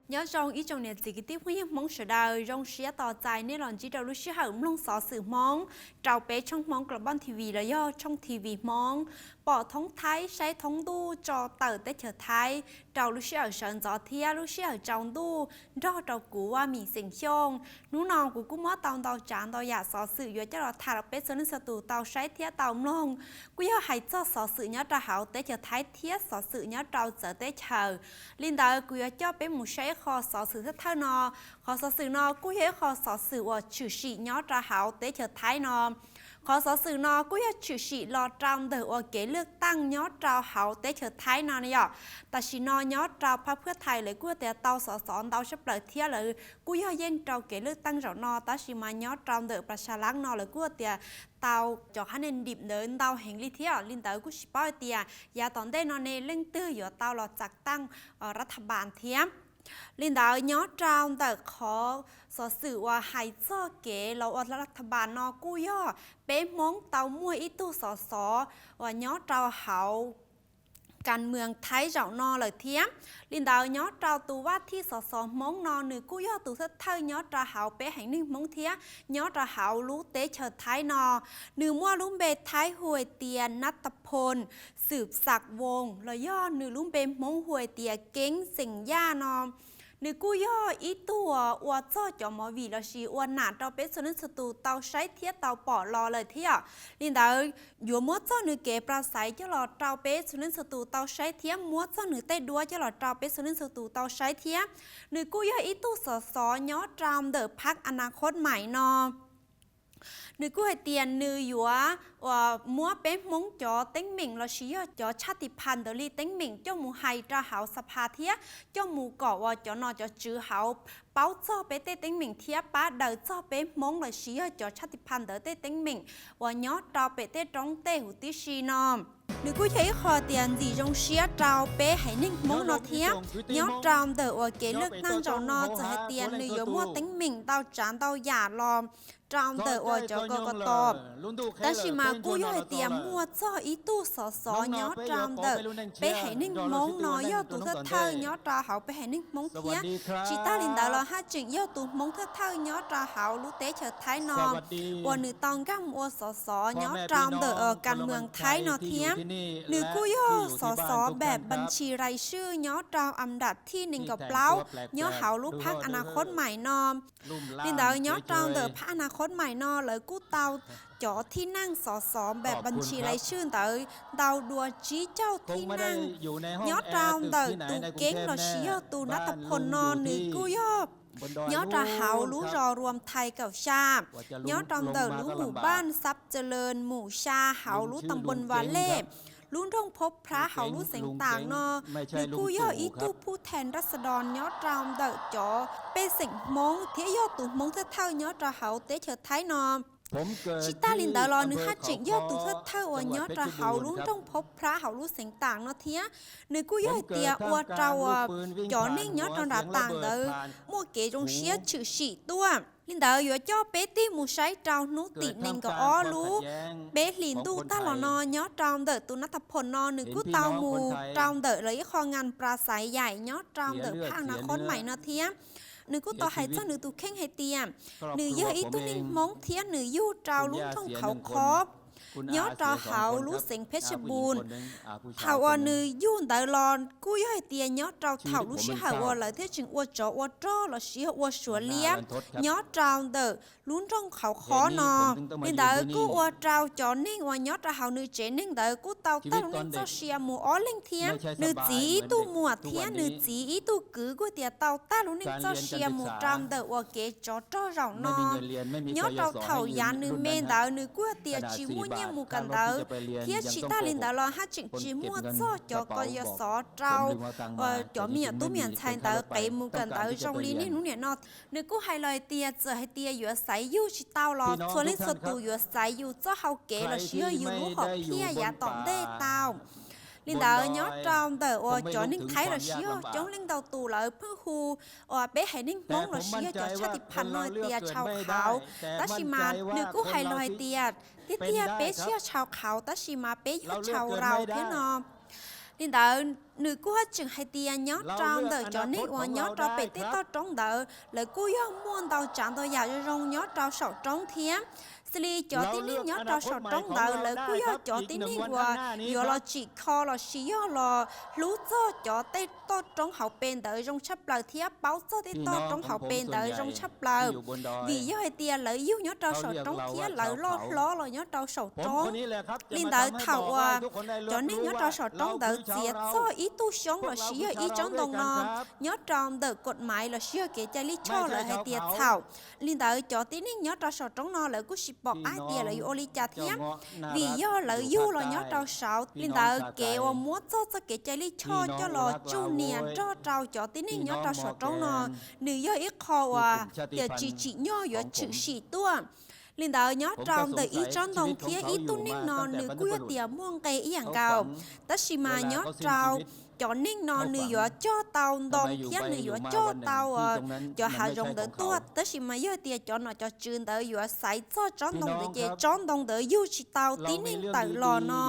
Nyob zoo ib tsoom niam txiv kwv tij phooj ywg Hmoob sawv daws, zoo siab tos txais nej los ntsib rau lub sij hawm mloog xov xwm Hmoob rau peb tshooj Hmoob Global T V los yog tshooj T V Hmoob, pom thoob Thaib saib thoob ntuj tso tawm teb chaws Thaib rau lub sij hawm sawv ntxov thiab lub sij hawm tsaus ntuj nrog rau kuv Vaj Mim xeem Xyooj. Hnub no kuv kuj muab tau ntau tsav ntau yam xov xwm yuav coj los tham rau peb txhua leej txhua tus tau saib thiab tau mloog. Kuj yog hais txog xov xwm nyob rau hauv teb chaws Thaib thiab xov xwm nyob rau txawv teb chaws. Li ntawd kuv yuav coj peb mus saib ib qho xov xwm thawj thawj no. Qhov xov xwm no kuj yog ib qho xov xwm uas tshwm sim nyob rau hauv teb chaws Thaib no. Qhov xov xwm no kuj yog tshwm sim los rau ntawm uas kev lwj tag nyob rau hauv teb chaws Thaib no ne yom. Tam sim no nyob rau phab Phwj Thais lawv kuj tias tau xov xov ntau tshaj plaws thiab lawv kuj yog yeej rau kev lwj tag zaum no, tab sis mas nyob rau ntawm Plas Xas Lab no lawv kuj tias tau cov khab nees dim ntawd ntau heev li thiab. Li ntawd kuj tsis paub hais tias yav tom ntej no ne leej twg yuav tau los txam tag rab thas npas thiab. Li ntawd nyob rau ntawm qhov xov xwm uas hais txog kev los ua rab thas npas no kuj yog peb Hmoob tau muaj ib tug xov xov uas nyob rau hauv kas mwm Thaib zaum no lawm thiab. Li ntawd nyob rau tus vaj thij xov xov Hmoob no nws kuj yog tus thawj thawj nyob rau hauv peb haiv neeg Hmoob thiab nyob rau hauv lub teb chaws Thaib no. Nws muaj lub npe Thaib hu hais tias Nab Tas Phoo Xwm Xam Voos los yog nws lub npe Hmoob hu hais tias Keeb xeem Yaj no. Nws kuj yog ib tug ua txog cov movie lossis ua nam rau peb txhua leej txhua tus tau saib thiab tau pom los lawm thiab yom. Li ntawd yuav muab txog nws kev pla xaiv coj los rau peb txhua leej txhua tus tau saib thiab muab txog nws tej duab coj los rau peb txhua leej txhua tus tau saib thiab. Nws kuj yog ib tug xov xov nyob rau ntawm phab Anakhot Maim no. Nws kuj hais tias nws yuav muab peb Hmoob cov teeb meem lossis yog cov tshaj ti phas ntawd li teeb meem coj mus hais rau hauv Xas Phas thiab coj mus kom uas cov nom cov tswv hauv paub txog peb tej teeb meem thiab pab daws txog peb Hmoob lossis yog cov tshaj ti phas ntawd tej teeb meem uas nyob rau pem tej roob tej huv tib si no. Nws kuj yog ib qho tias ntxim zoo siab rau peb haiv neeg Hmoob no thiab. Nyob rau ntawm uas kev lwj tag zaum no txawm hais tias nws yuav muaj teeb meem ntau tsav ntau yam los rau ntawm uas cov ko ko tos, tab sis mas kuj yog hais tias muaj txog ib tug xov xov nyob rau ntawm peb haiv neeg Hmoob no yog tus thawj thawj nyob rau hauv peb haiv neeg Hmoob thiab. Tsis tas li ntawd los haj tseem yog tus Hmoob thawj thawj nyob rau hauv lub teb chaws Thaib no uas nws tau nkag mus ua xov xov nyob rau ntawm kas mwm Thaib no thiab. Nws kuj yog xov xov npam npas tshis rais swj nyob rau am nram thij nees nkaum plaub nyob hauv lub phab Anakhot Maim no. Li ntawd nyob rau ntawm phab Anakhot Maim no lawv kuj tau cov thij neej xov xov npam npas tshis rais swj ntawd ntau dua tsib caug thij neej. Nyob rau ntawm tus Keeb lossis yog tus Nab Tas Phoo no nws kuj yog nyob rau hauv lub zos Ruam Thais kaum xya, nyob rau ntawm lub mus npaj Xab Txaw Lees mus xya hauv lub tas npoo Vas Lej, lub nroog Phob Phrab hauv lub xeev Taas no. Nws kuj yog ib tug phuj thees raj xas dos nyob rau ntawm cov pej xeem Hmoob thiab yog tus Hmoob thawj thawj nyob rau hauv teb chaws Thaib no. Tsis tas li ntawd los nws haj tseem yog tus thawj thawj uas nyob rau hauv lub nroog Phob Phrab hauv lub xeev Taas no thiab. Nws kuj yog hais tias ua rau cov neeg nyob rau nram Taas ntawd muaj kev zoo siab tshwm sim tuaj. Li ntawd yuav coj peb tig mus saib rau hnub tim nees nkaum ob lub peb hlis ntuj tag los no nyob rau ntawm tus Nab Tas Phoo no nws kuj tau mus rau ntawm lawv ib qho nkas pla xaiv yaim nyob rau ntawm phab Anakhot Maim no thiab. Nws kuj tau hais txog nws tus kheej hais tias nws yog ib tug neeg Hmoob thiab nws yug rau lub nroog Khauv Khob nyob rau hauv lub xeev Phet Sha Npus. Thaum uas nws yug ntawd los kuj yog hais tias nyob rau thaum lub sij hawm uas lawv thiaj tseem ua tsov ua rog lossis yog ua Suav liab nyob rau ntawm lub nroog Khauv Khob no. Li ntawd kuj ua rau cov neeg uas nyob rau hauv nws tsev neeg ntawd kuj tau tag lub neej txoj sia mus ob leeg thiab. Nws txiv ib tug muam thiab nws txiv ib tug kwv kuj tias tau tag lub neej txoj sia mus rau ntawm uas kev tsov rog zaum no. Nyob rau thaum yav nws me ntawd nws kuj tias tsis muaj nyiaj mus kawm ntawv, thiab tsis tas li ntawd los haj tseem tsis muaj txog cov ko yos xov rau cov me nyuam tub me nyuam ntxhais ntawd qev mus kawm ntawv zoo li niaj hnub niam no. Nws kuj hais los hais tias txawm hais tias yuav xaiv yug tsis tau los txhua leej txhua tus yuav xaiv yus txoj hau kev lossis yog yus lub hom phiaj yav tom ntej tau. Li ntawd nyob rau ntawm uas cov neeg Thaib lossis yog coob leej ntau tus lawv pheej hu uas peb haiv neeg Hmoob lossis yog cov tshaj ti phas no hais tias tshau khauv, tab sis mas nws kuj hais los hais tias tiag tiag peb tsis yog tshau khauv tab sis mas peb yog tshau rau thiab no. Li ntawd nws kuj haj tseem hais tias nyob rau ntawm cov neeg uas nyob rau pem tej toj roob ntawd lawv kuj yog muaj ntau tsav ntau yam zoo zoo nyob rau saum roob thiab. Xws li cov tib neeg nyob rau saum roob ntawd lawv kuj yog cov tib neeg uas yuav los tsim kho los sis yog los hlub txog cov tej toj roob hauv pes ntawd zoo tshaj plaws thiab paub txog tej toj roob hauv pes ntawd zoo tshaj plaws, vim yog hais tias lawv yug nyob rau saum roob thiab lawv loj hlob los nyob rau saum roob. Li ntawd thaum uas cov neeg nyob rau saum roob ntawd txiav txog ib tug xyoob los sis yog ib tsob ntoo no nyob rau ntawm kom maiv los sis yog kev cai lij choj lawv hais tias txhaum. Li ntawd cov tib neeg nyob rau saum roob no lawv kuj tsis pom qab tias lawv yuav ua li cas thiab, vim yog lawv yug los nyob rau saud. Li ntawd kev uas muab txog txoj kev cai lij choj coj los tsuj nias nrog rau cov tib neeg nyob rau saum roob no, nws yog ib qho uas tias tsis tsim nyog yuav tshwm sim tuaj. Li ntawd nyob rau ntawm ib tsob ntoo thiab ib tug neeg no nws kuj yog tias muaj nqe ib yam nkaus, tab sis mas nyob rau cov neeg no nws yuav cog tau ntoo thiab nws yuav cog tau cov hav zoov ntawd tuaj, tab sis mas yog tias cov nom cov tswv ntawd yuav xaiv txog tsob ntoo ntawd ces tsob ntoo ntawd yug tsis tau tib neeg tawm los no.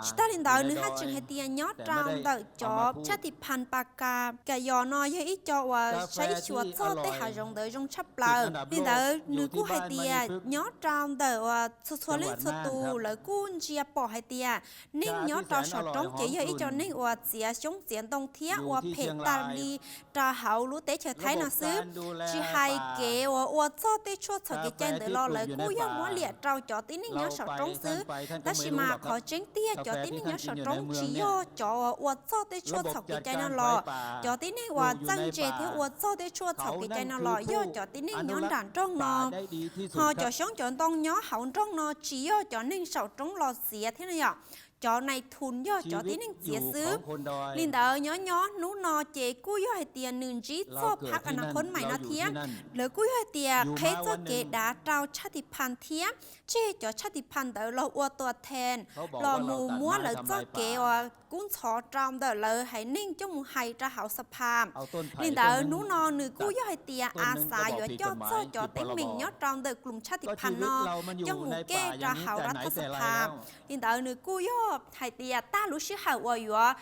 Tsis tas li ntawd nws haj tseem hais tias nyob rau ntawm cov tshaj thim phas Pas Kas Kas Yos no yog ib co uas saib xyuas txog tej hav zoov ntawd zoo tshaj plaws. Li ntawd nws kuj hais tias nyob rau ntawm uas txhua txhua leej txhua tus lawv kuj ntsia pom hais tias neeg nyob rau saum roob ces yog ib co neeg uas txiav xyoob txiav ntoo thiab ua phem tas li rau hauv lub teb chaws Thaib no xwb. Tsis hais kev uas ua txog tej tshuaj txhaum kev cai ntawd los lawv kuj yog muab liam rau cov tib neeg nyob saum roob xwb. Tab sis mas qhov tseeb tiag cov tib neeg nyob saum roob tsis yog cov uas ua txog tej tshuaj txhaum kev cai no los, cov tib neeg uas txawj ntse thiab ua txog tej tshuaj txhaum kev cai no los yog cov tib neeg nyob nram nroog no. Ho cov xyoob cov ntoo nyob hauv nroog no tsis yog cov neeg saum roob los txiav thiab no yom, cov nais thus yog cov tib neeg txiav xwb. Li ntawd nyob nyob hnub no ces kuj yog hais tias nws ntsib txog phab Kas Nas Khos Mais no thiab, lawv kuj yog hais tias qheb txoj kev dav rau tshaj thim phas thiab tseg cov tshaj thim phas ntawd los ua tua then los mus muab lawv txoj kev uas kub ntxhov rau ntawm lawv haiv neeg coj mus hais rau hauv xab phas. Li ntawd hnub no nws kuj yog hais tias A Xav yuav coj txog cov teeb meem nyob rau ntawm klum tshaj thim phas no coj mus kej rau hauv rab thaj xab phas. Li ntawd nws kuj yog hais tias tag lub sij hawm uas yuav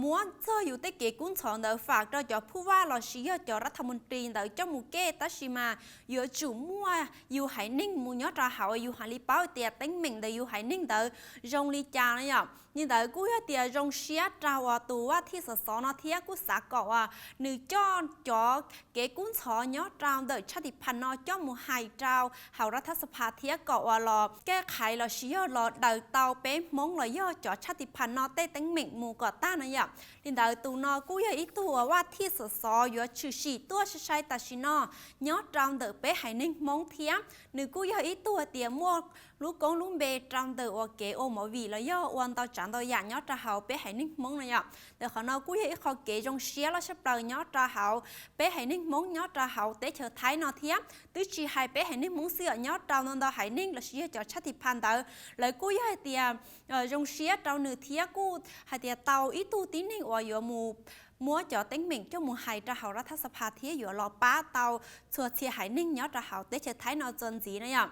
muab txog yus tej kev kub ntxhov ntawd fam rau cov phuj vaj los sis yog cov rab thas mus ris ntawd coj mus kej, tab sis mas yuav tsum muaj yus haiv neeg mus nyob rau hauv yus hais li paub tias teeb meem ntawm yus haiv neeg ntawd zoo li cas no yom. Li ntawd kuj yog tias zoo siab rau uas tus Vaj Thij Xov Xov no thiab kuj xav kom uas nws coj cov kev kub ntxhov nyob rau ntawm tshaj thim phas no coj mus hais rau hauv rab thaj xab phas thiab kom uas los kej khaiv los sis yog los daws tau peb Hmoob los yog cov tshaj thim phas no tej teeb meem mus kom tag no yom. Li ntawd tus no kuj yog ib tug uas Vaj Thij Xov Xov yuav tshwm sim tuaj sai sai tam sim no nyob rau ntawm peb haiv neeg Hmoob thiab nws kuj yog ib tug hais tias muaj lub koob lub npe rau ntawm uas kev ua movie los yog ua ntau tsav ntau yam nyob rau hauv peb haiv neeg Hmoob no yom. Ntawm qhov no kuj yog ib qho kev zoo siab loj tshaj plaws nyob rau hauv peb haiv neeg Hmoob nyob rau hauv teb chaws Thaib no thiab twb tsis hais peb haiv neeg Hmoob xwb os, nyob rau ntau ntau haiv neeg los sis yog cov tshaj thim phas ntawd lawv kuj yog hais tias zoo siab rau nws thiab kuj hais tias tau ib tug tib neeg uas yuav mus muab cov teeb meem coj mus hais rau hauv rab thaj xab phas thiab yuav los pab tau txhua txhia haiv neeg nyob rau hauv teb chaws Thaib no txuas ntxiv no yom.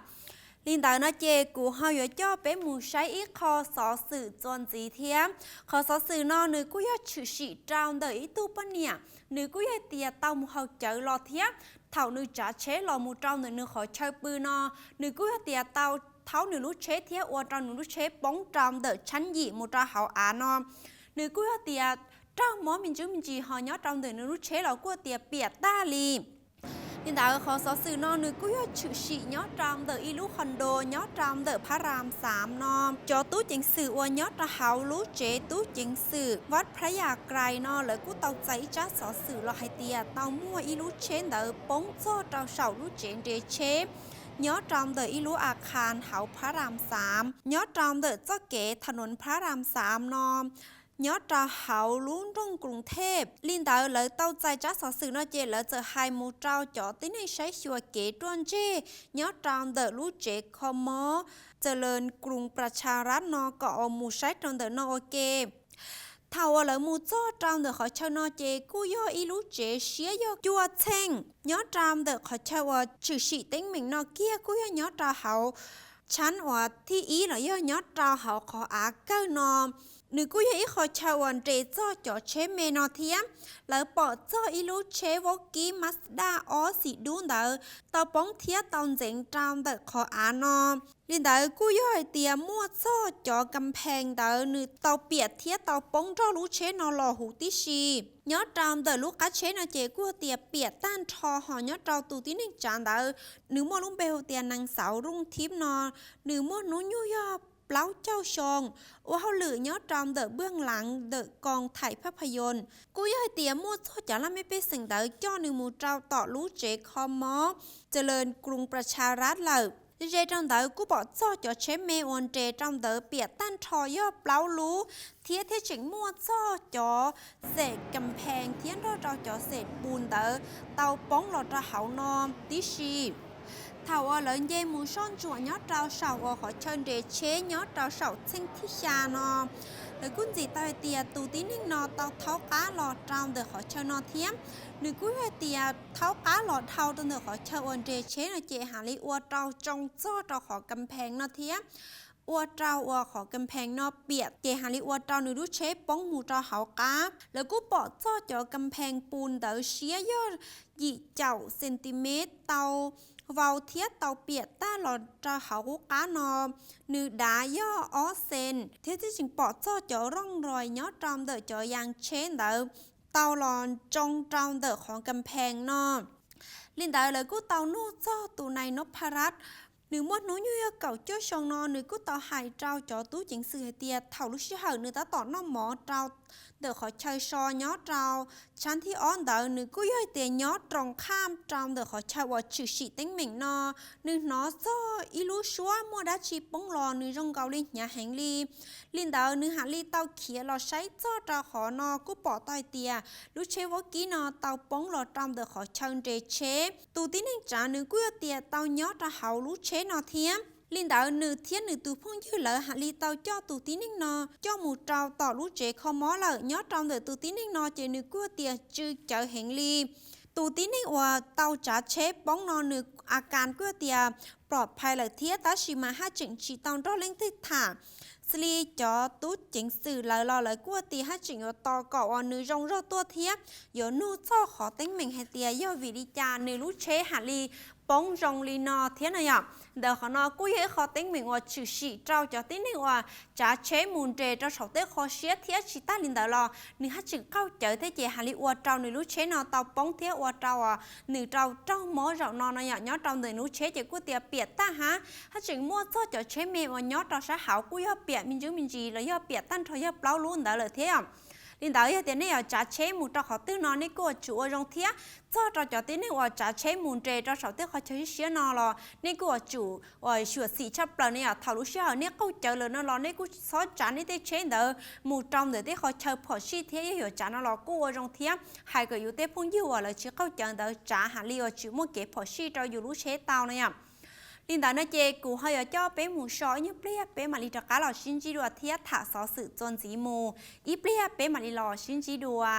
Li ntawd no ces kuv ho yuav coj peb mus saib ib qho xov xwm txuas ntxiv thiab. Qhov xov xwm no nws kuj yog tshwm sim rau ntawm ib tug poj niam, nws kuj yog tias tau mus haus cawv los thiab thaum nws tsav tsheb los mus rau ntawm nws qhov chaw pw no, nws kuj yog tias tau thaub nws lub tsheb thiab ua rau nws lub tsheb poob rau ntawm tshaib yim mus rau hauv av no. Nws kuj yog tias raug mob me ntsis me ntsis ho nyob rau ntawm nws lub tsheb los kuj tias piam tag li. Li ntawd qhov xov xwm no nws kuj yog tshwm sim nyob rau ntawm ib lub qhov nto nyob rau ntawm Phab Ram Xav no. Cov tub ceev xwm uas nyob rau hauv lub tsev tub ceev xwm Vaj Phab Yas Krais no lawv kuj tau txais ib tsab xov xwm los hais tias tau muaj ib lub tsheb ntawd poob txog rau saum lub tsev nres tsheb nyob rau ntawm ib lub a khas hauv Phab Ram Xav, nyob rau ntawm txoj kev tha nuv Phab Ram Xav no nyob rau hauv lub nroog Koos Thej. Li ntawd lawv tau txais tsab xov xwm no ces lawv txawm hais mus rau cov tib neeg saib xyuas kev ruaj ntseg nyob rau ntawm lub tsev kho mob Txawm Las Koos Pas Tshas Rab no kom mus saib rau ntawm no ua ke. Thaum uas lawv mus txog rau ntawm qhov chaw no ces kuj yog ib lub tsev siab yog cuaj txheej. Nyob rau ntawm qhov chaw uas tshwm sim teeb meem no kiag kuj yog nyob rau hauv tshab uas thib ib los yog nyob rau hauv qhov av kawg no. Nws kuj yog ib qhov chaw uas nres txog cov tsheb me no thiab. Lawv pom txog ib lub tsheb vaub kib Mazda ob xim dub ntawd tau poob thiab tau ntxeev rau ntawm qhov av no. Li ntawd kuj yog hais tias muaj txog cov kas phees ntawd nws tau piam thiab tau poob nrog lub tsheb no los huv tib si. Nyob rau ntawm lub qab tsheb no ces kuj tias piam tag nrho, ho nyob rau tus tib neeg tsav ntawd nws muaj lub npe hu tias Nees Xauv Rooj Thib no, nws muaj hnub nyoog yog plaub caug xyoo, ua hauj lwm nyob rau ntawm Npwj Laav ntawm Koos Thaim Phaj Pha Yoos. Kuj yog hais tias muaj txog cov laj mej pej xeem ntawd coj nws mus rau tom lub tsev kho mob Calaos Kroos Pras Tshas Ras lawm. Ze rau ntawd kuj pom txog cov tsheb me uas nres rau ntawd piam tag nrho yog plaub lub, thiab thiaj tseem muaj txog cov xem kas phees thiab nrog rau cov xem pus ntawd tau poob los rau hauv no tib si. Thaum uas lawv nce mus soj ntsuam nyob rau saum uas qhov chaw nres tsheb nyob rau saum txheej thib xya no, lawv kuj ntxim tau hais tias tus tib neeg no tau thaub qab los rau ntawm qhov chaw no thiab. Nws kuj yog hais tias thaub qab los dhau rau ntawm qhov chaw uas nres tsheb no ces hais li ua rau tsoo txog rau qhov kas phees no thiab ua rau uas qhov kas phees no piam ces hais li ua rau nws lub tsheb poob mus rau hauv qab. Lawv kuj pom txog cov kas phees pus ntawd siab yog yim caum centimeter tau vau thiab tau piam tag los rau hauv qub qab no, nws dav yog ob cent, thiab tib tseem pom txog cov rooj rois nyob rau ntawm cov yas tsheb ntawd tau los tsoo rau ntawm qhov kas phees no. Li ntawd lawv kuj tau nug txog tus nai Noj Pha Ras, nws muaj hnub nyoog yog kaum cuaj xyoo no, nws kuj tau hais rau cov tub ceev xwm hais tias thaum lub sij hawm nws tab tom noj mov rau ntawm qhov chaw so nyob rau tshab thib ob ntawd, nws kuj yog hais tias nyob roos khaj rau ntawm qhov chaw uas tshwm sim teeb meem no, nws hnov txog ib lub suab muaj dab tsi poob los nws zoo nkaus li hnyav heev li. Li ntawd nws hais li tau khiav los saib txog rau qhov no kuj pom tau hais tias lub tsheb vaub kib no tau poob los rau ntawm qhov chaw nres tsheb. Tus tib neeg tsav nws kuj yog tias tau nyob rau hauv lub tsheb no thiab. Li ntawd nws thiab nws tus phooj ywg lawv hais li tau coj tus tib neeg no coj mus rau tom lub tsev kho mob lawm. Nyob rau ntawm tus tib neeg no ces nws kuj yog tias tsw cawv heev li. Tus tib neeg uas tau tsav tsheb poob no nws a kas kuj yog tias plom phais lawm thiab, tab sis mas haj tseem tsis tau nrog leej twg tham. Xws li cov tub ceev xwm lawv los lawv kuj tias haj tseem yuav tos kom uas nws zoo zog tuaj thiab yuav nug txog qhov teeb meem hais tias yog vim li cas nws lub tsheb hais li poob zoo li no thiab no yom. Ntawm qhov no kuj yog ib qho teeb meem uas tshwm sim rau cov tib neeg uas tsav tsheb mus nres rau saum tej qho siab thiab tsis tag li ntawd los nws haj tseem qaug cawv thiab ces hais li ua rau nws lub tsheb no tau poob thiab ua rau nws rau raug mob zaum no no yom. Nyob rau ntawm lub tsheb ces kuj tias piam tag hab, haj tseem muaj txog cov tsheb me uas nyob rau sab hauv kuj yog piam me ntsis me ntsis los yog piam tag nrho yog plaub lub ntawd lawm thiab. Li ntawd yog tias nej yuav tsav tsheb mus rau qhov twg no nej kuj yuav tsum ua zoo thiab. Txog rau cov tib neeg uas tsav tsheb mus nres rau saum tej qhov chaw siab siab no los nej kuj yuav tsum uas xyuam xim tshaj plaws ne yom. Thaum lub sij hawm nej qaug cawv lawm no los nej kuj txhob tsav nej tej tsheb ntawd mus rau ntawm tej qhov chaw phom sij thiab, yog yuav tsav no los kuj ua zoo thiab hais kom yus tej phooj ywg uas lawv tsis qaug cawv ntawd tsav hais li uas tsis muaj kev phom sij rau yus lub tsheb tau no yom. Li ntawd no ces kuv ho yuav coj peb mus so ib nyuag pliag peb mam li rov qab los sib ntsib dua thiab tham xov xwm txuas ntxiv mus. Ib pliag peb mam li los sib ntsib dua.